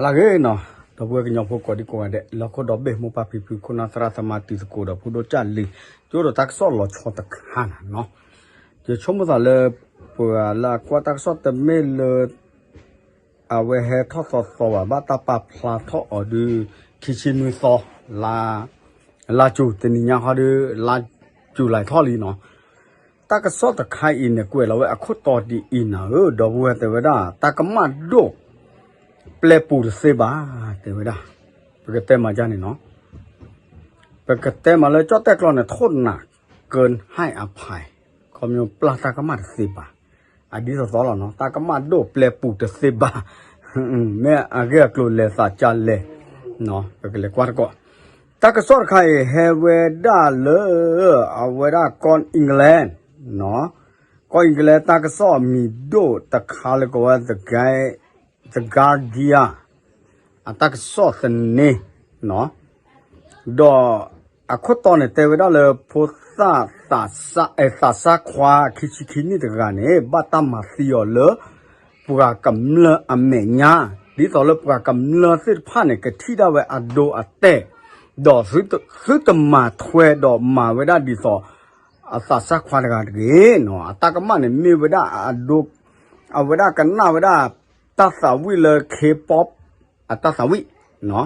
လၢဂ့ၤနီၤ, ဒီပုၢ်ဝဲၢ်ကညီဖိကိးဒံကိးဂၤဒဲး လၢဟီၣ်ခိၣ်ဒီဘ့ၣ် မိၢ်ပၢ်ဖံဖု ခိၣ်နၢ်သရၣ်သမါ တံၤသကိးဒီးဖိဒိၣ်ကၢ်လံၤ, ကၠိဒီးတၢ်ကစီၣ်လီၤဆီတခါန့ၣ်နီၤ, ယဆိကမိၣ်သးလၢ ပှၤလၢအကွၢ်တၢ်ကစီၣ်တမ့ၢ်လၢ အဝဲဟဲထီၣ်သီသီဘၣ် ဘၣ်တၢ်ပာ်ဖျါထီၣ်အီၤဒုး ခံဆံနွံသီ လါ လါကၠူၤ တနံၤညါဃီဒီး လါကၠူၤလံထီၣ်လံနီၤ. တၢ်ကစီၣ်တခါအံၤန့ၣ် ကွဲးလီၤဝဲအခိၣ်တီဒ်အံၤနၤဧၢ, ဒီပုၢ်ဝဲၢ်တဲဝဲဒၣ် တၢ်ကမၣ်ဒိၣ် ပျဲပူၤတသ့ဘၣ် တဲဝဲဒၣ်, ပကတဲမၤဒ်န့ၣ်နီၤ, ပကတဲမၤလၢကၠီၣ်တဲၣ်ကျီန့ၣ် ထိၣ်နးကၢဟၢၣ်အဖၢၣ်, ခီပညီပျၢ်တၢ်ကမၣ်တသ့ဘၣ်, အဒ်သိးသိးလီၤနီၤ, တၢ်ကမၣ်ဒိၣ်ပျဲပူၤတသ့ဘၣ်, မ့ၢ်အဂ့ၢ်အကျိၤလဲၤသးကလဲၣ်, ပကလဲၤကွၢ်တက့ၢ်. တၢ်ကစီၣ်တခါအံၤ ဟဲဝဲဒၣ်လၢ အဝဲဒၣ်ကီၢ် England နီၤ, ကီၢ် England တၢ်ကစီၣ်မံၤဒိၣ်တခါလၢကိးဝဲ The Guardian အတၢ်ကစီၣ်သန့နီၤ, ဒီးအခိၣ်တီန့ၣ် တဲဝဲဒၣ်လၢဖိသၣ် သးစၢ်ခွါခံဆံခံနံၣ်တဂၤန့ၣ် ဘၣ်တၢ်မၤသံအီၤလၢ ပှၤကမျၢၢ်အမဲာ်ညါ, ဒ်သိးလၢပှၤကမျၢၢ်သ့ၣ်တဖၣ်န့ၣ် ကထံၣ်ဒၣ်ဝဲအဒိအတဲာ်, ဒီးသုတမၤထွဲဒီးမၤဝဲဒၣ်ဒ်သိး အသးစၢ်ခွါတဂၤတဂ့ၤနီၤ, အတၢ်ကမၣ်န့ၣ်မ့ၢ်ဝဲဒၣ်အဒိ, အဝဲဒၣ်ကနၣ်ဝဲဒၣ် တၢ်သးဝံၣ်လၢ K-pop အတၢ်သးဝံၣ်နီၤ.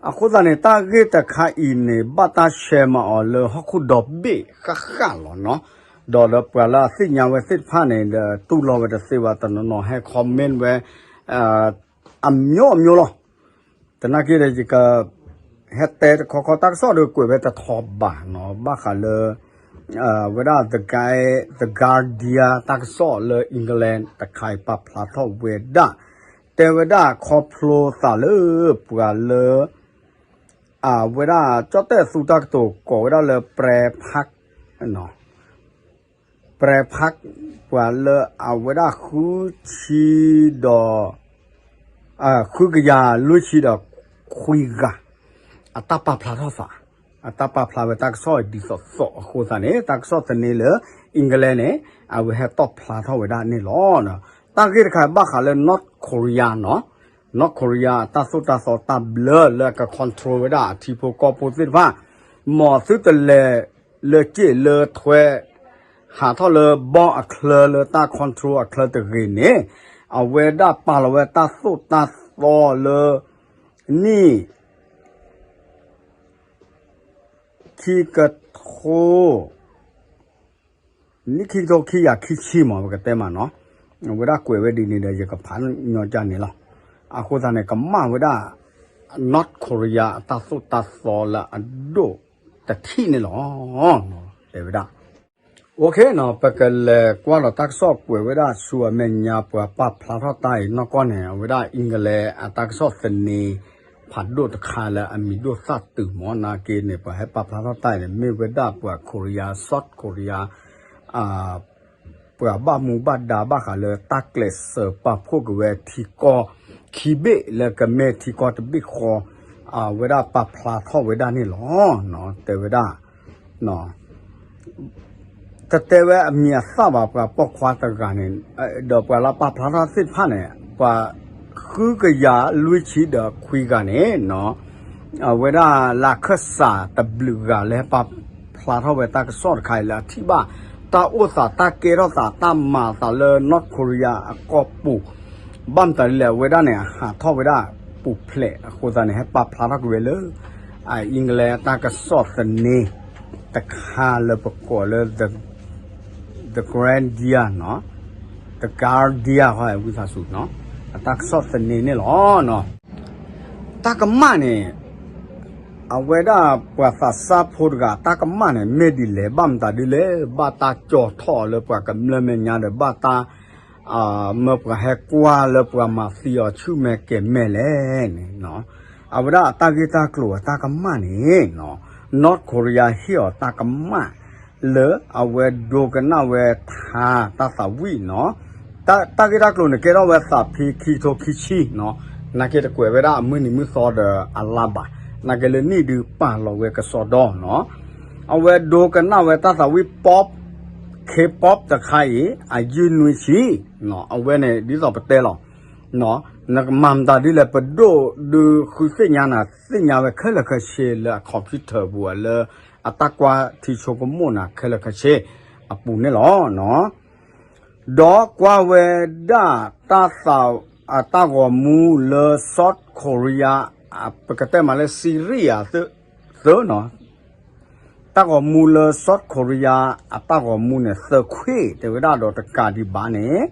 အဃိသတးန့ၣ် တၢ်ဂ့ၢ်တခါအံၤန့ၣ် ဘၣ်တၢ်ဆဲးမၤအီၤလၢဟီၣ်ခိၣ်ဒီဘ့ၣ်ဃၣ်ဃၣ်လီၤနီၤ, ဒီးလၢပှၤလၢအသ့ၣ်ညါဝဲသ့ၣ်တဖၣ်န့ၣ် ဒီးတူၢ်လိာ်ဝဲတသ့ဘၣ်, တနီၤနီၤဟဲ comment ဝဲ အမျိုးမျိုးလီၤ. သနာ်က့ဒီး ယက ဟဲတဲတခီခီတၢ်ကစီၣ်ဒီးကွဲးဝဲတထီဘၣ်နီၤ, ဘၣ်ဃးလၢ ဝဲဒၣ် The Guardian တၢ်ကစီၣ်လၢ England တခါအံၤ ပာ်ဖျါထီၣ်ဝဲဒၣ်, တဲဝဲဒၣ်ခီဖျိသးလၢ ပှၤလၢ အဝဲဒၣ်ကၠီၣ်တဲၣ်သူတၢ်ကတိၤကိးဝဲဒၣ်လၢ ပြဲဖး ပြဲဖး ပှၤလၢအဝဲဒၣ်ဃုဆံဒီး ဃုကယၤလွံၢ်ဆံဒီးခွံဂၤ အတၢ်ပာ်ဖျါထီၣ်သး, အတၢ်ပာ်ဖျါဝဲတၢ်ကစီၣ်ဒ်သိးသိးအဃိသတးန့ၣ် တၢ်ကစီၣ်သန့လၢ England န့ၣ် အဝဲဟဲတီၣ်ဖျါထီၣ်ဝဲဒၣ်န့ၣ်လီၤ. တၢ်ဂ့ၢ်တခါဘၣ်ဃးလၢ North Korea နီၤ, North Korea အတၢ်သိၣ်တၢ်သီတၢ်ဘျၢလၢအက control ဝဲဒၣ်အထံဖိကီၢ်ဖိသ့ၣ်တဖၣ်, မ်သုတလဲၤလၢစ့ၣ်လၢထွဲ ဟးထီၣ်လၢ bomb အချၢလၢတၢ် control အချၢတဂ့ၤန့ၣ်, အဝဲဒၣ်ပာ်လီၤဝဲတၢ်သိၣ်တၢ်သီလၢ နံၣ် ခံကထိ နံၣ်ခံကထိခံကယၤခံဆံမး ပကတဲမးနီၤ, အဝဲဒၣ်ကွဲးဝဲဒ်န့ၣ်ဒီး ယကဖးညီကၢ်န့ၣ်လီၤ. အဃိသတးန့ၣ် ကမၣ်ဝဲဒၣ် North Korea အတၢ်သိၣ်တၢ်သီလၢအဒိၣ်တထံၣ်န့ၣ်လီၤ. တဲဝဲဒၣ် OK နီၤ, ပကလဲၤကွၢ်လီၤတၢ်ကစီၣ်ကွဲးဝဲဒၣ်ဆူအမဲာ်ညါ ပှၤပာ်ဖျါထီၣ်တၢ်အံၤနီၢ်ကီၢ်န့ၣ် အဝဲဒၣ် England အတၢ်ကစီၣ်သန့ ဖးဒိၣ်တခါလၢအမံၤဒိၣ်သၣ်တုၤမး နာ်က့န့ၣ် ပှၤဟဲပာ်ဖျါထီၣ်တၢ်အံၤန့ၣ် မ့ၢ်ဝဲဒၣ်ပှၤ Korea, South Korea ပှၤဘၣ်မူဘၣ်ဒါဘၣ်ဃးလၢတၢ်ကျဲးစၢးပာ်ဖှိၣ်က့ၤဝဲထံကီၢ် ခံဘ့ၣ်လၢကမ့ၢ်ထံကီၢ်တဘ့ၣ်ဃီ, အဝဲဒၣ်ပာ်ဖျါထီၣ်ဝဲဒၣ်န့ၣ်လီၤ. တဲဝဲဒၣ် တတဲဝဲအမံၤအသၣ်ဘၣ် ပှၤပိာ်ခွါတဂၤန့ၣ်, ဒီးပှၤလၢပာ်ဖျါထီၣ်သ့ၣ်တဖၣ်န့ၣ် ပှၤဃုကယၤလွံၢ်ဆံဒီးခွံဂၤန့ၣ်နီၤ, အဝဲဒၣ်လၢခၢၣ်စးတဘျုးဂၤလၢဟဲပာ်ဖျါထီၣ်ဝဲတၢ်ကစီၣ်တခါအံၤလၢအထံၣ်ဘၣ် တၢ်အိၣ်သးတၢ်ကဲထီၣ်သးတၢ်မၤအသးလၢ North Korea အကီၢ်ပူၤ, ဘၣ်မတၤဒ်လဲၣ် အဝဲဒၣ်န့ၣ် အဟးထီၣ်ဝဲဒၣ်ပူၤဖျဲးအဃိသတးန့ၣ် ဟဲပာ်ဖျါထီၣ်က့ၤဝဲလၢ အ England အတၢ်ကစီၣ်သန့ တခါလၢပကိးလၢ The Guardian နီၤ, The Guardian ဃီဝံသးစူၤနီၤ, အတၢ်ကစီၣ်သန့န့ၣ်လီၤ. တၢ်ကမၣ်န့ၣ် အဝဲဒၣ်ပှၤသးစၢ်ဖိတဂၤ တၢ်ကမၣ်န့ၣ် မ့ၢ်ဒ်လဲၣ် ဘၣ်မတၤဒ်လဲၣ် ဘၣ်တၢ်ကၠီထီၣ်အီၤလၢပှၤကမျၢၢ်မဲာ်ညါဒီး ဘၣ်တၢ် မၢပှၤဟဲကွၢ်လၢပှၤမၤသံအီၤဆူၣ်မဲာ်ကဲၤမဲာ်လဲၣ်န့ၣ်, အဝဲဒၣ်အတၢ်ဂ့ၢ်တၢ်ကျိၤအတၢ်ကမၣ်န့ၣ် North Korea ဟ့ၣ်အီၤတၢ်ကမၣ် လၢအဝဲဒိကနၣ်ဝဲထါတၢ်သးဝံၣ်နီၤ, တၢ်ဂ့ၢ်တၢ်ကျိၤန့ၣ် ကဲထီၣ်ဝဲသးဖဲခံကထိခံဆံနီၤ, နာ်က့တကွဲးဝဲဒၣ်အမုၢ်နံၤမုၢ်သီဒီးအလါဘၣ်, နာ်က့လၢနံၣ်ဒုးပာ်လီၤဝဲကစီဒီနီၤ, အဝဲဒိကနၣ်ဝဲတၢ်သးဝံၣ် pop, K-pop တခါအံၤ အယုၢ်နွံဆံ, အဝဲန့ၣ်ဒ်သိးပတဲလီၤနီၤ, နကမၤမတၤဒ်လဲၣ် ပဒိၣ်ဒုးဃုသ့ၣ်ညါနၤ သ့ၣ်ညါဝဲခဲလၢာ်ခဲဆ့လၢအ computer ပူၤ လၢအတၢ်ကွၢ်ထံဆိကမိၣ်နၤခဲလၢာ်ခဲဆ့အပူၤန့ၣ်လီၤ. ဒီးကွၢ်ဝဲဒၣ်တၢ်သး အတၢ်ဂီၤမူလၢ South Korea ပကတဲမးလၢ Syria သၢနီၤ တၢ်ဂီၤမူလၢ South Korea အတၢ်ဂီၤမူန့ၣ် သၢခွ့ၣ်တဲဝဲဒၣ်ဒီးတကးဒံးဘၣ်န့ၣ်,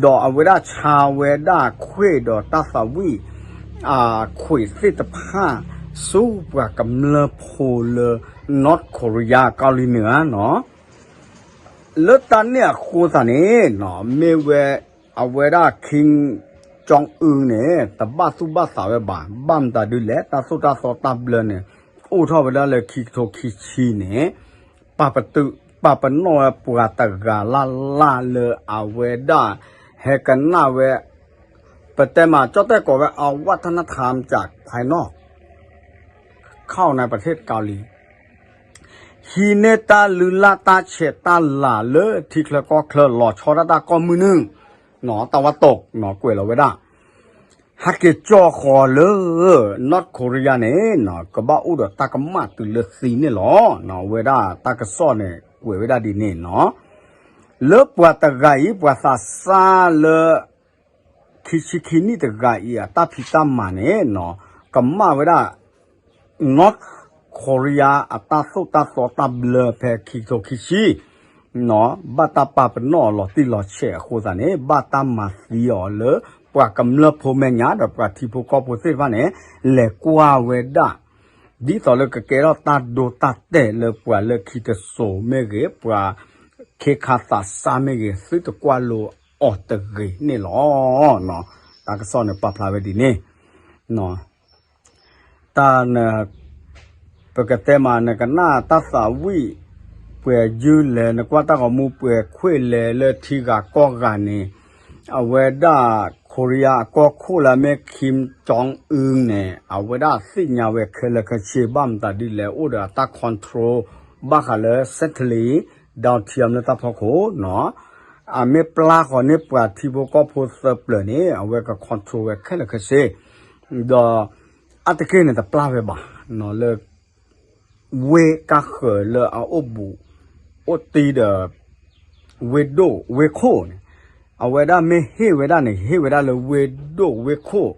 ဒီးအဝဲဒၣ်ဆါဝဲဒၣ်ခွ့ၣ်ဒီးတၢ်သးဝံၣ် ခွ့ၣ်သ့ၣ်တဖၣ် ဆူပှၤကမျၢၢ်ဖိလၢ North Korea ကီၢ်လံၤနုၤဧါနီၤ. လၢတၢ်န့ၣ်အဃိသတးန့ၣ်နီၤ မ့ၢ်ဝဲ အဝဲဒၣ် Kim Jong Un န့ၣ် တဘၣ်သူၣ်ဘၣ်သးဝဲဘၣ်. ဘၣ်မတၤဒ်လဲၣ် တၢ်သိၣ်တၢ်သီတၢ်ဘျၢန့ၣ် အိၣ်ထီၣ်ဝဲဒၣ်လၢခံကထိခံဆံန့ၣ် ပာ်ပတုာ် ပာ်ပနီၣ်ဝဲပှၤတဂၤလၢ်လၢ်လၢအဝဲဒၣ် ဟဲကနၣ်ဝဲ ပတဲမး ကၠီၣ်တဲၣ်ကိးဝဲ အဝၣ်ထၣ်နၣ်ထၣ်မၠး ဖဲနီၣ် ခီၣ်နၢ်ပထ့ၣ်ကီၤလံၤ ဟံးန့ၢ်တၢ်လုၢ်လၢ်တၢ်ဆဲးတၢ်လၤလၢထံချၢကီၢ်ချၢ လီၤဆီဒၣ်တၢ်ကီၢ်မုၢ်နုာ် နီၤ တၢ်ဝါတိး နီၤ ကွဲးလီၤဝဲဒၣ် ဟဲက့ၤကၠီၣ်ဃီၤလၢ North Korea န့ၣ် ကဘၣ်အိၣ်ဒီးတၢ်ကမၣ်တုၤလၢသံန့ၣ်လီၤ. အဝဲဒၣ်တၢ်ကစီၣ်န့ၣ် ကွဲးဝဲဒၣ်ဒ်န့ၣ်နီၤ. လၢပှၤတဂၤအံၤ ပှၤသးစၢ်လၢ ခံဆံခံနံၣ်တဂၤအံၤ အတၢ်ဖံးတၢ်မၤန့ၣ်နီၤ ကမၣ်ဝဲဒၣ် North Korea အတၢ်သိၣ်တၢ်သီတၢ်ဘျၢဖဲခံကထိခံဆံ ဘၣ်တၢ်ပာ်ပနီၣ်အီၤလီၤတံၢ်လီၤဆဲးအဃိသတးန့ၣ် ဘၣ်တၢ်မၤသံအီၤလၢ ပှၤကမျၢၢ်ဖိမဲာ်ညါဒီးပှၤထံဖိကီၢ်ဖိသ့ၣ်တဖၣ်န့ၣ် လဲၤကွၢ်ဝဲဒၣ် ဒ်သိးလၢကကဲထီၣ်တၢ်ဒိတၢ်တဲာ်လၢပှၤလၢခံတစိၤမ့ၢ်ဂ့ၤ ပှၤခ့ခါသးစၢ်မ့ၢ်ဂ့ၤ သုတကွၢ်လိအီၤတဂ့ၤန့ၣ်လီၤ. တၢ်ကစီၣ်န့ၣ်ပာ်ဖျါဝဲဒ်န့ၣ် တၢ် ပကတဲမး နကနၣ်တၢ်သးဝံၣ် ပှဲၤယုၢ်လဲၣ် နကွၢ်တၢ်ဂီၤမူပှဲၤခွ့ၣ်လဲၣ်လၢထံဂၤကီၢ်ဂၤန့ၣ် အဝဲဒၣ် Korea အကီၢ်ခိၣ်လၢအမ့ၢ် Kim Jong Un န့ၣ် အဝဲဒၣ်သ့ၣ်ညါဝဲခဲလၢာ်ခဲဆ့ ဘၣ်မတၤဒ်လဲၣ် အိၣ်ဒီးအတၢ် control ဘၣ်ဃးလၢ Centrally Downtown လၢတၢ်ဖီခိၣ်နီၤ အမ့ၢ်ပျၢ်ဃီၤန့ၢ်ပှၤထံဖိကီၢ်ဖိသၢပျၢၤန့ၣ် အဝဲက control ဝဲခဲလၢာ်ခဲဆ့ ဒီး အါတက့ၢ်န့ၣ်တပျၢ်ဝဲဘၣ် လၢ ဝ့ၢ်ကါဃၢၤလၢအအိၣ်ဘူး အိၣ်တံၢ်ဒီး ဝ့ၢ်ဒိၣ်ဝ့ၢ်ခိၣ်န့ၣ် အဝဲဒၣ်မ့ၢ်ဟ့ၣ်ဝဲဒၣ်န့ၣ် ဟ့ၣ်ဝဲဒၣ်လၢဝ့ၢ်ဒိၣ်ဝ့ၢ်ခိၣ်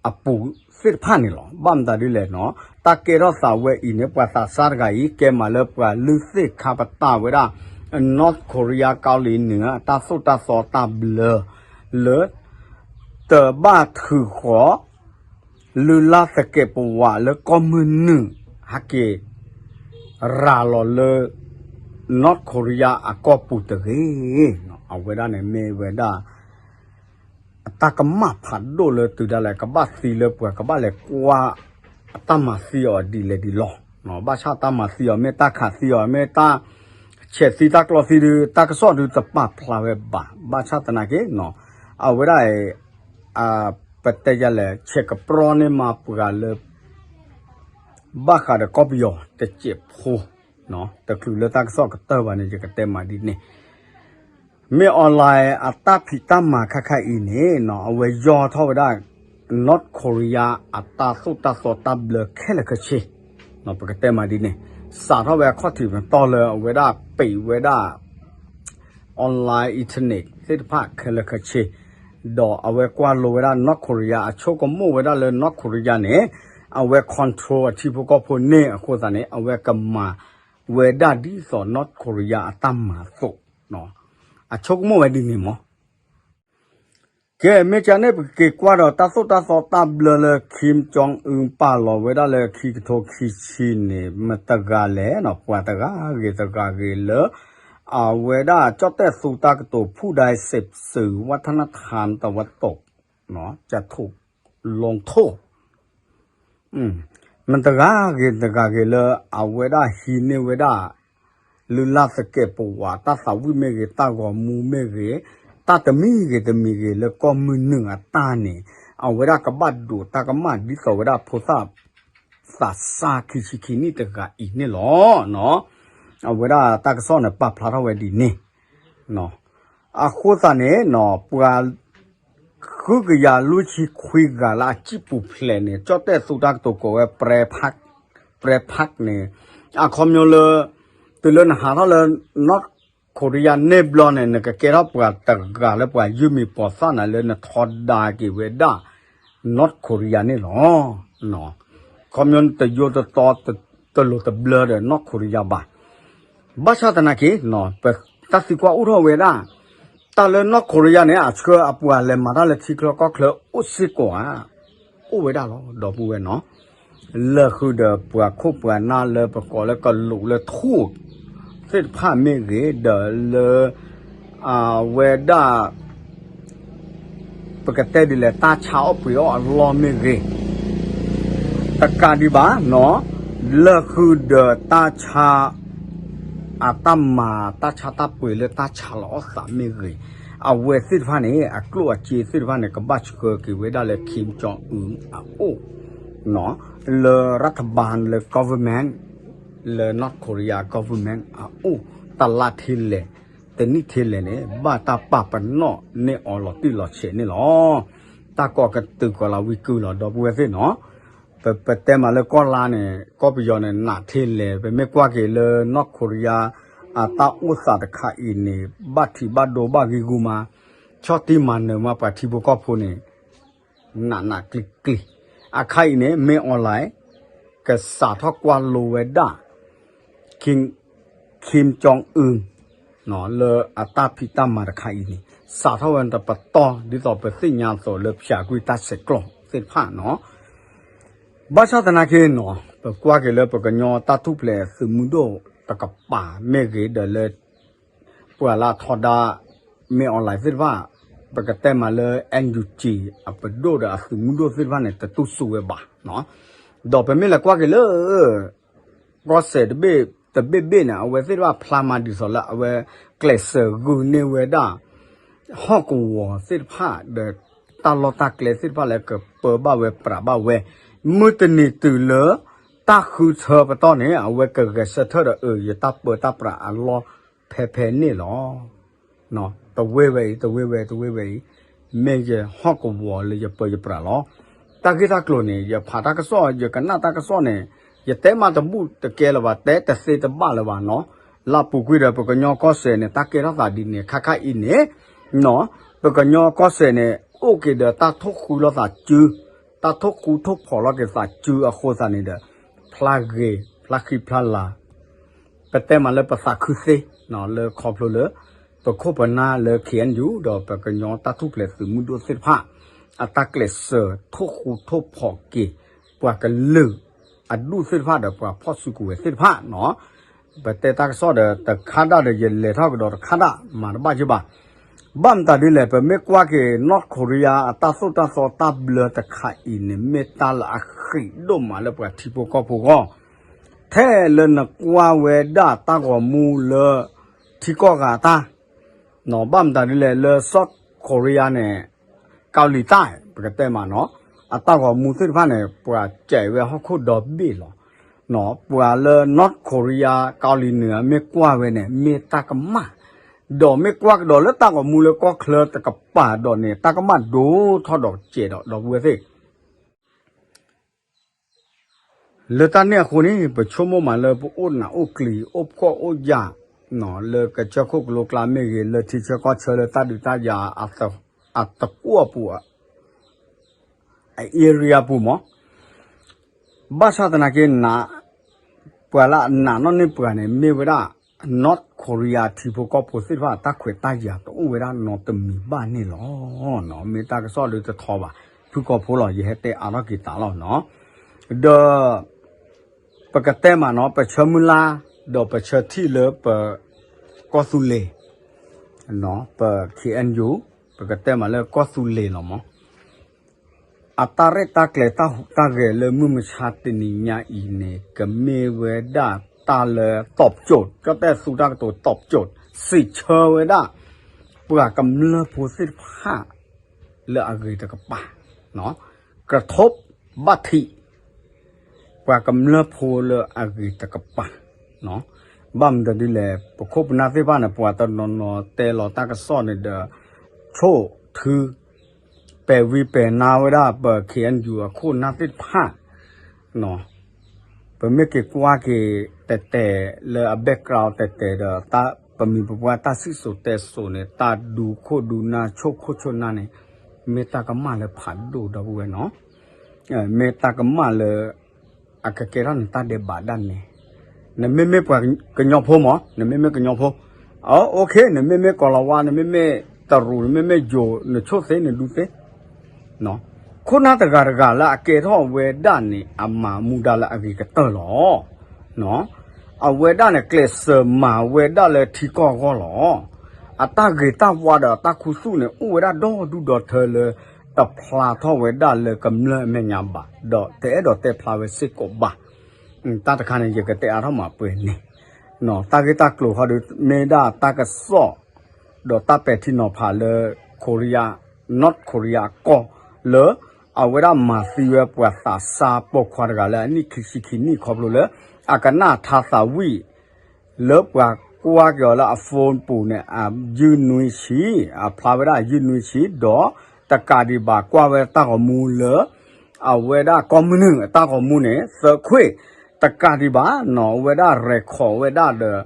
အပူၤသ့ၣ်တဖၣ်န့ၣ်လီၤ. ဘၣ်မတၤဒ်လဲၣ်နီၤ တၢ်ကဲထီၣ်သးဝဲအံၤန့ၣ် ပှၤသးစၢ်တဂၤအံၤ ကဲမးလၢပှၤလုၢ်သ့ၣ်ခါပတာ်ဝဲဒၣ် North Korea ကီၤလံၤနုၤ တၢ်သိၣ်တၢ်သီတၢ်ဘျၢ လၢ တဘၣ်ထုးဃီၤ လုၢ်လၢ်သကဲးပဝးလၢကီၢ်မုၢ်နုာ် ဟဲက့ၤ ရၤလီၤလၢ North Korea အကီၢ်ပူၤတဂ့ၤ. အဝဲဒၣ်န့ၣ်မ့ၢ်ဝဲဒၣ် အတၢ်ကမၣ်ဖးဒိၣ်လၢတုၤဒၣ်လဲာ် ကဘၣ်သံလၢပှၤ ကဘၣ်လဲၤကွၢ် အတၢ်မၤသံအီၤဒ်လဲၣ်ဒ်လဲၣ် ဘၣ်ဆၣ်တၢ်မၤသံအီၤ မ့ၢ်တၢ်ခးသံအီၤ မ့ၢ်တၢ်ဆဲးသံတၢ်ကျီသံဒုး တၢ်ကစီၣ်ဒုးတပာ်ဖျါဝဲဘၣ်. ဘၣ်ဆၣ်သနာ်က့ အဝဲဒၣ် ပတဲယၤလဲၣ် ဆဲးကပြီန့ၢ်မးပှၤလၢ ဘၣ်ဃးဒီးကီၢ်ပယီၤတစဲးဖိ တချုးလၢတၢ်ကစီၣ်ကတၢၢ်ဘၣ်န့ၣ် ယကတဲမးဒ်န့ၣ် မ့ၢ် online အတၢ်ဖံးတၢ်မၤခါခါအံၤန့ၣ် အဝဲယီၢ်ထီၣ်ဝဲဒၣ် North Korea အတၢ်သိၣ်တၢ်သီတၢ်ဘျၢခဲလၢာ်ခဲဆ့ ပကတဲမးဒ်န့ၣ် စးထီၣ်ဝဲအခီၣ်ထံးပတီၢ်လၢအဝဲဒၣ်ပံးဝဲဒၣ် online internet သ့ၣ်တဖၣ်ခဲလၢာ်ခဲဆ့ ဒီးအဝဲကွၢ်လိဝဲဒၣ် North Korea အဆိကမိၣ်ဝဲဒၣ်လၢ North Korea န့ၣ် အဝဲ control အထံဖိကီၢ်ဖိန့ၣ်အဃိသတးန့ၣ် အဝဲကမၤဝဲဒၣ်ဒ်သိး North Korea အတၢ်မၤအသိး အဆိကမိၣ်ဝဲဒ်န့ၣ်မး ကဲ မ့ၢ်ကန့ၣ် ပကက့ၤကွၢ်ဒီးတၢ်သိၣ်တၢ်သီတၢ်ဘျၢလၢ Kim Jong Un ပာ်လီၤဝဲဒၣ်လၢခံကထိခံဆံန့ၣ် မတၤတဂၤလဲၣ် ပှၤတဂၤဂ့ၤတဂၤဂ့ၤလၢ အဝဲဒၣ်ကၠီၣ်တဲၣ်သူတၢ်ကတိၤ ဖူၣ်ဒၢစ့းစူၤ ဝၣ်ထၣ်နၣ်ထၣ်တဝၣ်တိး ကထိး လိထိး မတၤတဂၤဂ့ၤတဂၤဂ့ၤလၢ အဝဲဒၣ်ဟံးန့ၢ်ဝဲဒၣ် လုၢ်လၢ်သကဲးပဝး တၢ်သးဝံၣ်မ့ၢ်ဂ့ၤ တၢ်ဂီၤမူမ့ၢ်ဂ့ၤ တၢ်တမံၤဂ့ၤတမံၤဂ့ၤလၢကီၢ်မုၢ်နုာ်အတၢ်န့ၣ် အဝဲဒၣ်ကဘၣ်ဒိးတၢ်ကမၣ်ဒ်သိးဝဲဒၣ်ဖိသၣ် သးစၢ်ခံဆံခံနံၣ်တဂၤအံၤန့ၣ်လီၤ. အဝဲဒၣ်တၢ်ကစီၣ်န့ၣ် ပာ်ဖျါထီၣ်ဝဲဒ်န့ၣ် အဃိသတးန့ၣ် ပှၤ ဃုကယၤလွံၢ်ဆံခွံဂၤလၢအစံၣ်ပူၤဖျဲးန့ၣ် ကၠီၣ်တဲၣ်သူတၢ်ကတိၤကိးဝဲ ပြဲဖး ပြဲဖးန့ၣ် အခီပညီလၢ တုၤလၢနဟးထီၣ်လၢ North Korea န့ၣ်ဘျီန့ၣ် နကကဲထီၣ်ပှၤတဂၤလၢပှၤယုၢ်မံၤပိာ်သၣ်နၤလၢနထီဒါက့ၤဝဲဒၣ် North Korea န့ၣ်လီၤ. ခီပညီတယိတတီ တလိၤတဘျၢဒီး North Korea ဘၣ်. ဘၣ်ဆၣ်သနာ်က့ ပတၢ်သံကွၢ်အိၣ်ထီၣ်ဝဲဒၣ် တၢ်လၢ North Korea န့ၣ် အဆှၢအပှၤလဲၤမၤတၢ်လၢထံချၢကီၢ်ချၢအိၣ်စ့ၢ်ကီးဧါ, အိၣ်ဝဲဒၣ်လီၤ ဒီပုၢ်ဝဲၢ်နီၤ. လၢဃုာ်ဒီးပှၤခိၣ်ပှၤနၢ်လၢပကိးလၢကလူးလၢထူၣ် သ့ၣ်တဖၣ်မ့ၢ်ဂ့ၤ ဒီးလၢ အဝဲဒၣ် ပကတဲဒ်လဲၣ် တၢ်ဆါအီၣ်ပှ့ၤအီၣ်အလီၢ်မ့ၢ်ဂ့ၤ တကးဒံးဘၣ်နီၤ, လၢဃုာ်ဒီးတၢ်ဆါ အတၢ်မၤတၢ်ဆါတၢ်ပှ့ၤလၢတၢ်ဆါလီၤအီၣ်သးမ့ၢ်ဂ့ၤ, အဝဲသ့ၣ်တဖၣ်န့ၣ် အကျိၣ်အစ့သ့ၣ်တဖၣ်န့ၣ် ကဘၣ်ဆှၢက့ၤဝဲဒၣ်လၢ Kim Jong Un အအိၣ် လၢရၢၢ်တဘါလၢ government လၢ North Korea government အအိၣ် တလါထဲလဲၣ် တနံၣ်ထဲလဲၣ်န့ၣ် ဘၣ်တၢ်ပာ်ပနီၣ်န့ၢ်အီၤလီၤတံၢ်လီၤဆဲးန့ၣ်လီၤ. တၢ်ကီၢ်ကတုၤကီၢ်လီၤဝံၤကုၢ်လီၤ ဒီပုၢ်ဝဲၢ်သ့ၣ်နီၤ. ပ ပတဲမးလၢကီၢ်လါန့ၣ် ကီၢ်ပယီၤန့ၣ် နးထဲလဲၣ် ပမ့ၢ်ကွၢ်က့ၤလၢ North Korea အတၢ်အိၣ်သးတခါအံၤန့ၣ် ဘၣ်ထံးဘၣ်ဒိဘၣ်ဂ့ၢ်ဂူာ်မး ဆီၣ်တံၢ်မၤနၢၤမးပှၤထံဖိကီၢ်ဖိန့ၣ် နးနးကျံၤကျံၤ, အခါအံၤန့ၣ် မ့ၢ် online ကစးထီၣ်ကွၢ်လိဝဲဒၣ် Kim Kim Jong Un လၢအတၢ်ဖံးတၢ်မၤတခါအံၤန့ၣ် စးထီၣ်ဝဲတပတီၢ် ဒ်သိးပသ့ၣ်ညါအသိးလၢဖၠးကွံာ်တၢ်ဆဲးကျိးသ့ၣ်တဖၣ်နီၤ. ဘၣ်ဆၣ်သနာ်က့နီၤ ပကွၢ်က့ၤလၢပကညီတၢ်ထူၣ်ဖျဲးသုးမုၢ်ဒိၣ်တကပၤမ့ၢ်ဂ့ၤ ဒီးလၢ ပှၤလၢအထီဒါ မ့ၢ် online သ့ၣ်တဖၣ် ပကတဲမးလၢ NUG အပဒိၣ်ဒီးအသုးမုၢ်ဒိၣ်သ့ၣ်တဖၣ်န့ၣ် တတူၢ်စူၤဝဲဘၣ်နီၤ. ဒီးပမ့ၢ်လဲၤကွၢ်က့ၤလၢ ကီၢ်စဲၣ်တဘ့ၣ်တဘ့ၣ်ဘ့ၣ်န့ၣ် အဝဲသ့ၣ်တဖၣ်ဖျါမးဒ်သိးလၢအဝဲကျဲးစၢးဂုာ်န့ၢ်ဝဲဒၣ် ဟီၣ်ကဝီၤသ့ၣ်တဖၣ်ဒီး တၢ်လီၢ်တၢ်ကျဲသ့ၣ်တဖၣ်လၢကပၢဘၣ်ဝဲပြးဘၣ်ဝဲ မုၢ်တနံၤတုၤလၢ တၢ်ဃုထၢပတီၢ်န့ၣ် အဝဲကဂဲၤဆၢထၢၣ်ဒီး အၢ ယတၢ်ပၢတၢ်ပြးအလီၢ်ဖဲဖဲန့ၣ်လီၤ. တဝ့ၢ်ဝဲအံၤ တဝ့ၢ်ဝဲ တဝ့ၢ်ဝဲအံၤ မ့ၢ်ယဟီၣ်ကဝီၤလၢယပၢယပြးလီၤ. တၢ်ဂ့ၢ်တၢ်ကျိၤန့ၣ် ယဖးတၢ်ကစီၣ် ယကနၣ်တၢ်ကစီၣ်န့ၣ် ယတဲမးတဘူၣ်တကဲလၢၤဘၣ် တဲတသ့တဘၣ်လၢၤဘၣ်နီၤ. လၢအပူၤကွံာ်ဒီး ပကညီကီၢ်စဲၣ်န့ၣ် တၢ်ကဲထီၣ်သးဒ်န့ၣ် ခါခါအံၤန့ၣ် ပကညီကီၢ်စဲၣ်န့ၣ် အိၣ်က့ၤဒီးတၢ်ထိၣ်ဃူလိာ်သးစု တၢ်ထိၣ်ဃူထိၣ်ဖိးလိာ်က့ၤသးစုအဃိသတးန့ၣ်ဒီး ဖျါဂ့ၤ ဖျါဃံဖျါလၤ ပတဲမးလၢပသးခုသ့ လၢခီဖျိလၢ ပခိၣ်ပနၢ်လၢ KNU ဒီးပကညီတၢ်ထူၣ်ဖျဲးသုးမုၢ်ဒိၣ်သ့ၣ်တဖၣ် အတၢ်ကျဲးစၢးထိၣ်ဃူထိၣ်ဖိးက့ၤ ပှၤကလုာ်အဒူၣ်သ့ၣ်တဖၣ်ဒီးပှၤဖီၣ်စုကဝဲၤသ့ၣ်တဖၣ်နီၤ. ပတဲတၢ်ကစီၣ်ဒီးတခါဒၣ်ဒီး ယလဲၤထီၣ်ကဒီးတခါဒၣ် မၤတဘၣ်ယဘၣ်. ဘၣ်မတၤဒ်လဲၣ် ပမ့ၢ်ကွၢ်က့ၤ North Korea အတၢ်သိၣ်တၢ်သီတၢ်ဘျၢတခါအံၤန့ၣ် မ့ၢ်တၢ်လၢအဃံးဒိၣ်မးလၢပှၤထံဖိကီၢ်ဖိအဂီၢ် ထဲလၢနကွၢ်ဝဲဒၣ်တၢ်ဂီၤမူလၢ ထံကီၢ်ဂၤတၢ် ဘၣ်မတၤဒ်လဲၣ် လၢ South Korea န့ၣ် ကီၤလံၤတၢ် ပကတဲမးနီၤ အတၢ်ဂီၤမူသ့ၣ်တဖၣ်န့ၣ် ပှၤစဲးဝဲဟီၣ်ခိၣ်ဒီဘ့ၣ်လီၤ. ပှၤလၢ North Korea ကီၤလံၤနုၤ မ့ၢ်ကွၢ်ဝဲန့ၣ် မ့ၢ်တၢ်ကမၣ်, ဒီးမ့ၢ်ကွၢ်ကဒီးလၢတၢ်ဂီၤမူလၢကီၢ်ချၢတကပၤဒီးန့ၣ် တၢ်ကမၣ်ဒိၣ်ထီၣ်ဒီးစဲးဒီး ဒီပုၢ်ဝဲၢ်သ့ၣ် လၢတၢ်န့ၣ်အဃိန့ၣ် ပဆိကမိၣ်မးလၢပအိၣ်နးအိၣ်ကျံၤ အိၣ်ဖှီၣ်အိၣ်ယာ် လၢကစၢၢ်ခိၣ်ကလိကျါမ့ၢ်ဂ့ၤ လၢထံဆၢကီၢ်ဆၢလၢတၢ်ဒုးတၢ်ယၤ အတကွီၢ်ပူၤ အ area ပူၤမး ဘၣ်ဆၣ်သနာ်က့ ပှၤလၢအနာ်နီၣ်န့ၢ်ပှၤန့ၣ် မ့ၢ်ဝဲဒၣ် North Korea ထံဖိကီၢ်ဖိသ့ၣ်တဖၣ် တၢ်ခွဲးတၢ်ယာ်တအိၣ်ဝဲဒၣ်နီတမံၤဘၣ်န့ၣ်လီၤ. မ့ၢ်တၢ်ကစီၣ်ဒုးတထီဘၣ် ဖုၣ်ကိာ်ဖိလီၤ ယဟဲတဲအါထီၣ်က့ၤသးလီၤနီၤ. ဒီး ပကတဲမးနီၤ ပဆၢမုၢ်လၢ် ဒီးပဆၢထံၣ်လၢပ ကီၢ်သူလ့ၤ ပ KNU ပကတဲမးလၢကီၢ်သူလ့ၤလီၤမး အတၢ်ရဲၣ်တၢ်ကျဲၤတၢ်ဟူးတၢ်ဂဲၤလၢမုၢ်မဆါတနံၤညါအံၤန့ၣ် ကမ့ၢ်ဝဲဒၣ်တၢ်လၢ top job ကၠီၣ်တဲၣ်သူတၢ်ကတိၤ top job စံးဆၢဝဲဒၣ် ပှၤကမျၢၢ်ဖိသ့ၣ်တဖၣ် လၢအဂ့ၤတကပၤ ကထိးဘၣ်ထံး ပှၤကမျၢၢ်ဖိလၢအဂ့ၤတကပၤ ဘၣ်မနုၤဒ်လဲၣ် ပခိၣ်ပနၢ်သ့ၣ်တဖၣ်န့ၣ် ပှၤတနီၤနီၤတဲလီၤတၢ်ကစီၣ်န့ၣ်ဒီး ဆိၣ်ထု ပဲာ်ဝံၤပဲာ်နါဝဲဒၣ်ပ ခ့ၣ်အဲၣ်ယူၣ် အခိၣ်နၢ်သ့ၣ်တဖၣ် ပမ့ၢ်က့ၤကွၢ်က့ၤတဲာ်တဲာ်လၢအ background တဲာ်တဲာ်ဒီး ပမံၤပပှၢ်တၢ်စံၣ်စိၤတဲစိၤန့ၣ် တၢ်ဒူခိၣ်ဒူနၢ်ဆိၣ်ခိၣ်ဆိၣ်နၢ်န့ၣ် မ့ၢ်တၢ်ကမၣ်လၢဖးဒိၣ်ဒီပုၢ်ဝဲၢ်နီၤ, မ့ၢ်တၢ်ကမၣ်လၢ အကကဲထီၣ်နတၢ်ဒဲးဘးဒၣ်နဲ, နမ့မ့ၢ်ပှၤကညီဖိမး နမ့မ့ၢ်ကညီဖိ, အိၣ်ခ့ နမ့မ့ၢ်ကီၤလၤဝါ နမ့မ့ၢ်တရူး နမ့မ့ၢ်ယိၤ နဆိၣ်သ့နဒူသ့ ခိၣ်နၢ်တဂၤတဂၤလၢအကဲထီၣ်ဝဲဒၣ်န့ၣ် အမၤမူဒါလၢအဂ့ၤကတၢၢ်လီၤ. အဝဲဒၣ်န့ၣ် ကျဲးစၢးမၤဝဲဒၣ်လၢထံကီၢ်အဂီၢ်လီၤ. အတၢ်ဂ့ၤတၢ်ဝါဒီးအတၢ်ခူသူၣ်န့ၣ် အိၣ်ဝဲဒၣ်ဒီဒူၣ်ဒီထၢလၢ တဖျါထီၣ်ဝဲဒၣ်လၢကမျၢၢ်အမဲာ်ညါဘၣ်, ဒီးတအဲၣ်ဒိးတဲဖျါဝဲစ့ၢ်ကီးဘၣ်. တၢ်တခါန့ၣ် ယကတဲအါထီၣ်မးပှဲၤန့ၣ်, တၢ်ဂ့ၢ်တၢ်ကျိၤဃီဒီး မ့ၢ်ဒၣ်တၢ်ကစီၣ် ဒီးတၢ်ပဲာ်ထံနီၤဖးလၢ Korea, North Korea အကီၢ်လၢ အဝဲဒၣ်မၤသံဝဲပှၤသးစၢ်ပိာ်ခွါတဂၤလၢအနံၣ်ခံဆံခံနံၣ်ခီဖျိလၢ အကနၣ်ထါသးဝံၣ် လၢပှၤကွၢ်က့ၤအီၤလၢအ phone ပူၤန့ၣ် အယုၢ်နွံဆံ, အဖျါဝဲဒၣ်အယုၢ်နွံဆံ ဒီးတကးဒံးဘၣ်ကွၢ်ဝဲတၢ်ဂီၤမူလၢ အဝဲဒၣ်ကိးမုၢ်နုာ်အတၢ်ဂီၤမူန့ၣ် သၢခွ့ၣ်, တကးဒံးဘၣ်နီၤ အဝဲဒၣ် record ဝဲဒၣ်ဒီး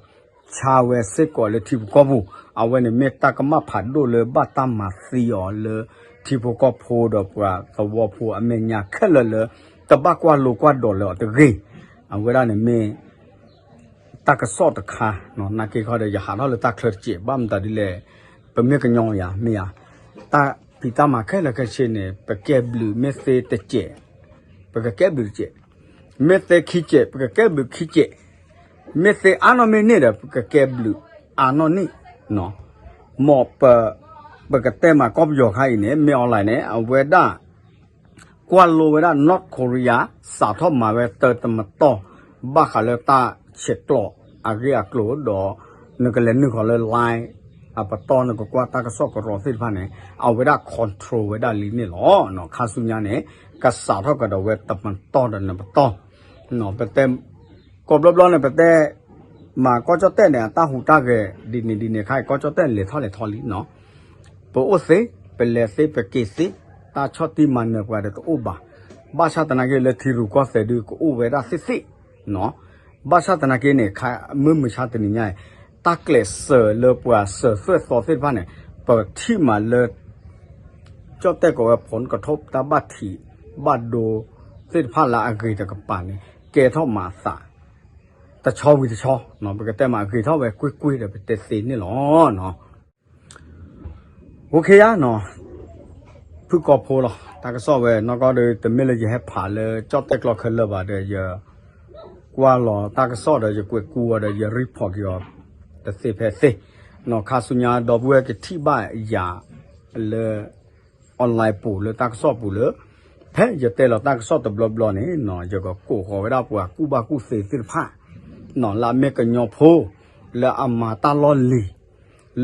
ဆါဝဲစ့ၢ်ကီးလၢထံဖိကီၢ်ဖိ, အဝဲန့ၣ်မ့ၢ်တၢ်ကမၣ်ဖးဒိၣ်လၢဘၣ်တၢ်မၤသံအီၤလၢ ထံဖိကီၢ်ဖိဒီးပှၤသဝီဖိအမဲာ်ညါခဲလၢာ်လၢ တဘၣ်ကွၢ်လိကွၢ်ဒိးလၢအီၤတဂ့ၤ, အဝဲဒၣ်န့ၣ်မ့ၢ် တၢ်ကစီၣ်တခါ, နာ်က့ခီဒီး ယဟးထီၣ်လၢတၢ်ချၢတစဲး ဘၣ်မတၤဒ်လဲၣ်, ပမ့ၢ်ကညီယၤ မ့ၢ်ယၤ, တၢ်ဖံးတၢ်မၤခဲလၢာ်ခဲဆ့န့ၣ် ပကဲဘျုးမ့ၢ်သ့တစဲး, ပကကဲဘျုးတစဲး, မ့ၢ်သ့ခံစဲး ပကကဲဘျုးခံစဲး, မ့ၢ်သ့အါနီၢ်မ့ၢ်န့ၢ်ဒီး ပကကဲဘျုးအါနီၢ်န့ၢ်, မ်ပ ပကတဲမးကီၢ်ပယီၤခါအံၤန့ၣ် မ့ၢ်အီၤလဲၣ်န့ၣ် အဝဲဒၣ် ကွၢ်လိဝဲဒၣ် North Korea စးထီၣ်မၤဝဲတၢ်တမတီၢ် ဘၣ်ဃးလၢတၢ်ဆဲးကျိးအဂ့ၢ်အကျိၤဒီး နကလဲၤနုာ်ဃီၤလၢ line အပတီၢ် နကကွၢ်တၢ်ကစီၣ်ကရၢသ့ၣ်တဖၣ်န့ၣ် အဝဲဒၣ် control ဝဲဒၣ်လံန့ၣ်လီၤ. ခါဆူညါန့ၣ် ကစးထီၣ်ကဒီးဝဲတမတီၢ်ဒီးနပတီၢ်, ပတဲ ကိးဘျီဘျီန့ၣ် ပတဲ မၤကီၢ်ကၠီၣ်တဲၣ်န့ၣ် အတၢ်ဟူးတၢ်ဂဲၤဒ်န့ၣ်ဒ်န့ၣ်ခါအံၤ ကီၢ်ကၠီၣ်တဲၣ်လဲၤထီၣ်လဲၤထီလံနီၤ, ပအိၣ်သ့ ပလဲၤသ့ ပက့ၤသ့, တၢ်ဆီၣ်တံၢ်မၤနၢၤပှၤဒီးတအိၣ်ဘၣ်. ဘၣ်ဆၣ်သနာ်က့လၢထံရူၢ်ကီၢ်သဲးဒုးကအိၣ်ဝဲဒၣ်သ့သ့နီၤ. ဘၣ်ဆၣ်သနာ်က့န့ၣ် ခါမုၢ်မဆါတနံၤညါအံၤ တၢ်ကျဲးစၢးလၢပှၤစၢၤသွဲၣ်သီသ့ၣ်တဖၣ်န့ၣ် ပထံၣ်မးလၢ ကၠီၣ်တဲၣ်ကိးဝဲ ผลกระทบ တၢ်ဘၣ်ထံးဘၣ်ဒိသ့ၣ်တဖၣ်လၢအဂ့ၤတကပၤန့ၣ် ကဲထီၣ်မးအသး တဆီဝံၤတဆီ, ပကတဲမးအဂ့ၤထီၣ်ဝဲကွ့ၢ်ကွ့ၢ်ဒီးပတဲသ့န့ၣ်လီၤ. အိၣ်ခ့ယါနီၤ, ဖုၣ်ကိာ်ဖိလီၤ. တၢ်ကစီၣ်ဝဲနီၢ်ကီၢ်ဒီး တမ့ၢ်လၢယဟဲဖးလၢကၠီၣ်တဲၣ်ကျီခဲလၢာ်ဘၣ်ဒီး ယကွၢ်လီၤတၢ်ကစီၣ်ဒီး ယကွဲးကူအီၤဒီး ယ report က့ၤအီၤ တသ့ဖဲသ့နီၤ. ခါဆူညါ ဒီပုၢ်ဝဲၢ်ကထံၣ်ဘၣ်ယၤလၢ online ပူၤလၢတၢ်ကစီၣ်ပူၤလၢ ဖဲယတဲလီၤတၢ်ကစီၣ်တဘျီဘျီန့ၣ်နီၤ ယကကိးဃီၤဝဲဒၣ်ပှၤကူၣ်ဘၣ်ကူၣ်သ့သ့ၣ်တဖၣ်နီၤ လၢအမ့ၢ်ကညီဖိ လၢအမၤတၢ်လီၢ်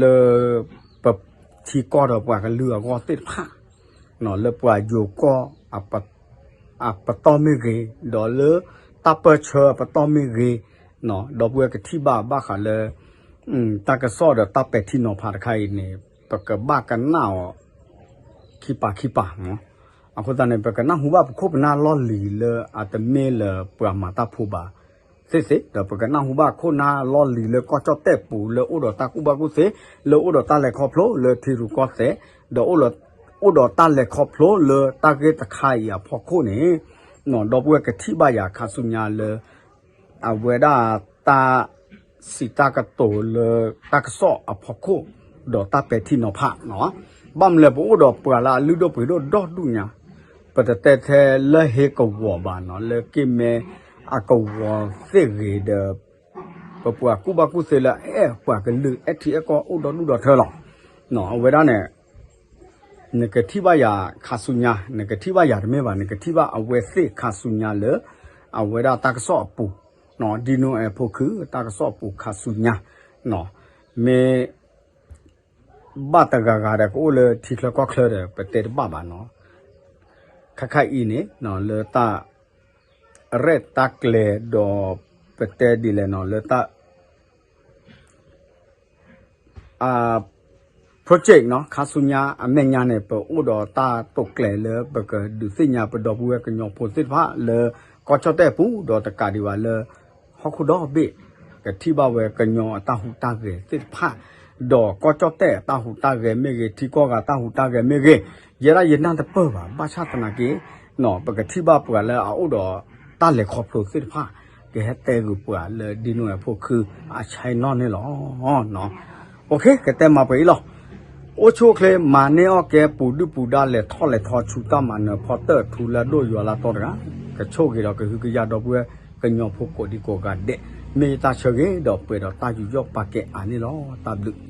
လံၤ လၢ ပထံကီၢ်ဒီးပှၤကလုာ်အဂီၢ်သ့ၣ်တဖၣ် လၢပှၤယိၤကီၢ် အပတီၢ်မ့ၢ်ဂ့ၤ, ဒီးလၢတၢ်ပၢၢ်ဆၢအပတီၢ်မ့ၢ်ဂ့ၤ, ဒီပုၢ်ဝဲၢ်ကထံၣ်ဘၣ်ဘၣ်ဃးလၢ တၢ်ကစီၣ်ဒီးတၢ်ပဲာ်ထံနီၤဖးတခါအံၤန့ၣ် ပကဘၣ်ကနၣ်အီၤ ခံပာ်ခံပာ်. အဃိသတးန့ၣ် ပကနၢ်ဟူဘၣ်ပခိၣ်ပနၢ်လီၢ်လံၤလၢအတမ့ၢ်လၢပှၤမၤတၢ်ဖိဘၣ်သ့ၣ်သ့ၣ်, ဒီးပကနၢ်ဟူဘၣ်ခိၣ်နၢ်လီၢ်လံၤလၢကီၢ်ကၠီၣ်တဲၣ်ပူၤ လၢအိၣ်ဒီးတၢ်ကူၣ်ဘၣ်ကူၣ်သ့ လၢအိၣ်ဒီးတၢ်လဲၤခီဖျိလၢထံရူၢ်ကီၢ်သဲး, ဒီးအိၣ်ဒီးတၢ်လဲၤခီဖျိလၢတၢ်ဂ့ၢ်တခါအံၤအဖီခိၣ်န့ၣ်, ဒီပုၢ်ဝဲၢ်ကထံၣ်ဘၣ်ယၤခါဆူညါလၢ အဝဲဒၣ်တၢ် စံးတၢ်ကတိၤလၢတၢ်ကစီၣ်အဖီခိၣ် ဒီးတၢ်ပဲာ်ထံနီၤဖးနီၤ, ဘၣ်မနုၤလဲၣ် ပအိၣ်ဒီးပှၤလၢအလုၢ်ဒိၣ်ပှ့ၤဒိၣ်ဒီဒူၣ်ညါ, ပတတဲထဲလၢဟ့ကဝီၤဘၣ်နီၤ, လၢက့ၤမ့ၢ်အကဝီၤသ့ၣ်ဂ့ၤဒီး ပပှၤကူၣ်ဘၣ်ကူၣ်သ့လၢအဲၣ်ပှၤကလုာ်အဲၣ်ထံအဲၣ်ကီၢ်အိၣ်ဒီဒူၣ်ဒီထၢလီၤ. အဝဲဒၣ်န့ၣ် နကထံၣ်ဘၣ်ယၤခါဆူညါ, နကထံၣ်ဘၣ်ယၤတမ့ၢ်ဘၣ်, နကထံၣ်ဘၣ်အဝဲသ့ၣ်ခါဆူညါလၢ အဝဲဒၣ်တၢ်ကစီၣ်အပူၤ, ဒ်နိအဲၣ်ဖိခု တၢ်ကစီၣ်အပူၤခါဆူညါ, မ့ၢ် ဘၣ်တဂၤဂၤဒီးကအိၣ်လၢထံချၢကီၢ်ချၢဒီး ပတဲတဘၣ်ဘၣ်နီၤ, ခါခါအံၤန့ၣ် လၢတၢ်ရဲၣ်တၢ်ကျဲၤဒီး ပတဲဒ်လဲၣ်နီၤ လၢတၢ် အ project နီၤ ခါဆူညါအမဲာ်ညါန့ၣ် ပအိၣ်ဒီးတၢ်တိာ်ကျဲၤလၢပကဒုးသ့ၣ်ညါပဒီပုၢ်ဝဲၢ်ကညီဖိသ့ၣ်တဖၣ်လၢ ကီၢ်ကၠီၣ်တဲၣ်အပူၤ ဒီးတကးဒံးဘၣ်လၢ ဟီၣ်ခိၣ်ဒီဘ့ၣ် ကထံၣ်ဘၣ်ဝဲကညီအတၢ်ဟူးတၢ်ဂဲၤသ့ၣ်တဖၣ် ဒီးကီၢ်ကၠီၣ်တဲၣ်အတၢ်ဟူးတၢ်ဂဲၤမ့ၢ်ဂ့ၤ ထံကီၢ်ဂၤတၢ်ဟူးတၢ်ဂဲၤမ့ၢ်ဂ့ၤ ယဲဒၣ်ယနၢ်တပၢၢ်ဘၣ် ဘၣ်ဆၣ်သနာ်က့ ပကထံၣ်ဘၣ်ပှၤလၢအအိၣ်ဒီးတၢ်လဲၤခီဖျိသ့ၣ်တဖၣ် ကဟဲတဲဂုာ်ပှၤလၢဒ်နိဝဲဖိခုအဆဲနီၣ်န့ၣ်လီၤ. ကတဲမၤပှဲၤအံၤလီၤ. အိၣ်ဆူၣ်အိၣ်ချ့ မၤန့ၢ်အီၣ်ကဲ ပူၤဒုၣ်ပူၤဒါ လဲၤထီၣ်လဲၤထီဆူတၢ်မၤနၢၤဖီတၢၣ်ထူလၢအဒိၣ်ယွၤလၢအတီတဂၤ ကဆိၣ်ဂ့ၤဒီးကဟုကယာ်ဒီပုၢ်ဝဲၢ်ကညီဖိကိးဒံကိးဂၤဒဲး မ့ၢ်ယတၢ်ဆၢဂ့ၤဒီးပှဲၤဒီးတၢ်ယူးယီၣ်ပာ်ကဲအါန့ၣ်လီၤ. တၢ်ဘျုး